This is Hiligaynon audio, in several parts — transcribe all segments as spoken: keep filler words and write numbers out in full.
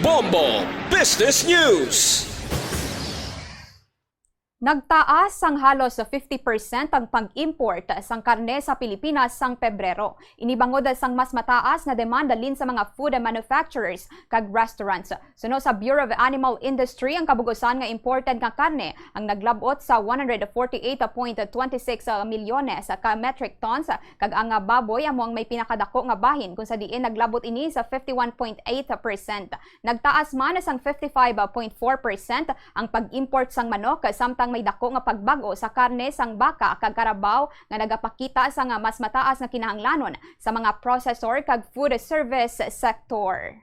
Bombo Business News. Nagtaas sang halos fifty percent ang pag-import sang karne sa Pilipinas sang Pebrero. Ini bangod sang mas mataas nga demand halin sa mga food manufacturers kag restaurants. Suno sa Bureau of Animal Industry, ang kabug-usan nga imported nga karne ang naglab-ot sa one hundred forty-eight point twenty six milyones ka metric tons, kag ang baboy amo ang may pinakadako nga bahin, kung sa diin naglab-ot ini sa fifty-one point eight percent. Nagtaas man sang fifty-five point four percent ang pag-import sang manok, samtang may dako nga pagbag-o sa karne sang baka kag karabaw nga nagapakita sang mas mataas nga kinahanglanon sa mga processor kag food service sector.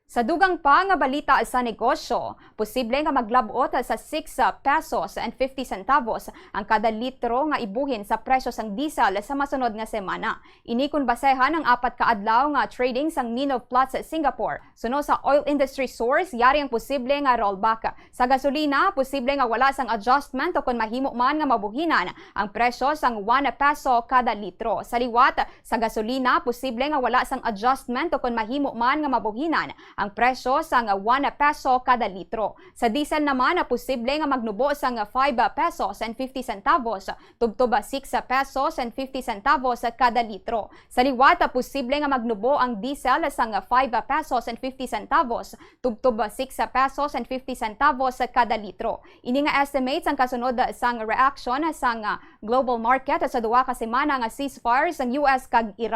Sa dugang pa nga balita sa negosyo, posible nga maglab-ot sa six pesos and fifty centavos ang kada litro nga ibuhin sa presyo sang diesel sa masunod nga semana. Ini kon basehan ang apat ka adlaw nga trading sang Nino Plus Singapore. Suno sa oil industry source, yari ang posible nga rollback. Sa gasolina, posible nga wala sang adjustment ukon mahimo man nga mabuhinan ang presyo sang one peso kada litro. Sa liwat, sa gasolina, posible nga wala sang adjustment ukon mahimo man nga mabuhinan ang presyo sang one peso kada litro. Sa diesel naman, posible nga magnubo sang five pesos and fifty centavos tubtob six pesos and fifty centavos kada litro. Sa liwat, posible nga magnubo ang diesel sang five pesos and fifty centavos tubtob six pesos and fifty centavos kada litro. Ini nga estimates ang kasunod sang reaction sang global market sa duha ka semana nga ceasefire sang U S kag Iran.